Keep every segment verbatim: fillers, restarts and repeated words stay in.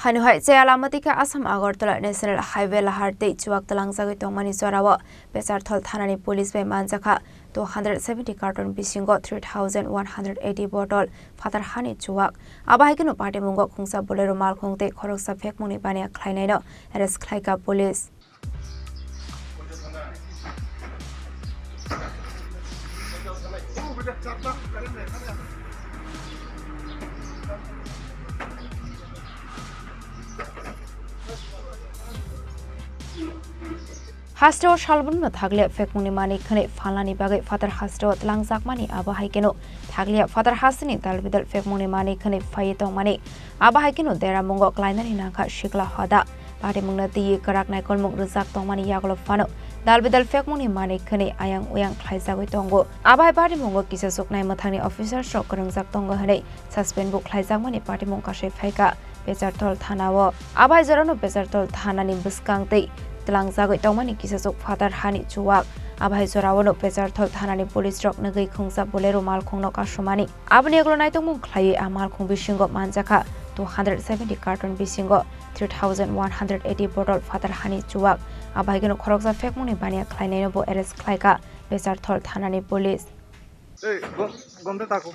Haino hai chaya lama twi khe Assam Agartala National Highway lahar tei chuwak tlangjagwi tongmani jorao Pecharthal thanani police bai manjakha two hundred seventy carton bisingo three thousand one hundred eighty bottle phatar hani chuwak. Abo hai kheno patimungo khungsa Bolero malkhung tei khoroksa phekmungni baniya khlainaino arrest khlaikha police. Hasteo salbumno thakliya phekmungni manwi khwnwi phalnani bagwi phatar hasteo tlangjakmani, abo hai kheno thakliya phatar hasteni dalbidal phekmungni manwi khwnwi phaiwi tongmani, abo hai kheno deramungo klainani nangkha sikla hoda. Patimungno twiwi kwrak naikolmung rwjak tongmani yagulo phano dalbidal phekmungni manwi khwnwi ayang uyang khlaijagwi tongo. Abo hai patimungo kisasuk naimwthangni officers rok kwrwngjak tongo hwnwi suspend bo khlaijakmani patimung kasai phaikha Pecharthal thanao. Abo hai jorano Pecharthal thanani bwskang tei tlangjagwi tongmani kisasuk phatar hani chuwak. Abo hai joraono Pecharthal thanani police rok nugwi khungsa Bolero malkhungno kasumani. Aboni yagulo naitokmung khlaiwi a malkhung bisingo manjakha two hundred seventy carton bisingo three thousand one hundred eighty bottle phatar hani chuwak. Abo hai kheno khoroksa phekmungni baniya khlainaino bo arrest khlaikha Pecharthal thanani police. Ei, go-, gonde tako.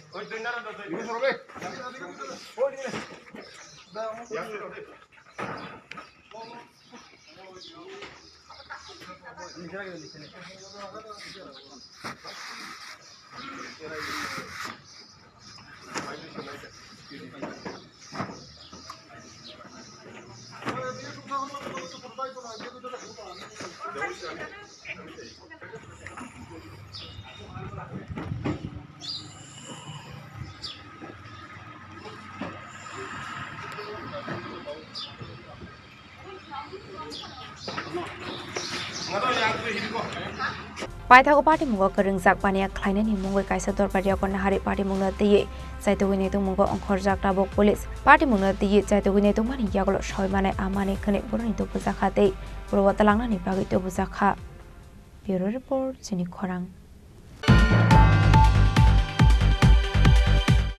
Paithago patimungo kwrwngjak baniya khlainani mungwi kaisa dorbar yago nahari patimungno twiwi chaitugwi naitokmungo ongkhorjak tabuk police. Patimungno twiwi chaitugwi naitokmani yagulo sawi manai amani khwnwi boroni tubujakha tei borok tlangnani bagwi tubujakha. Bureau Report, Chini Khorang.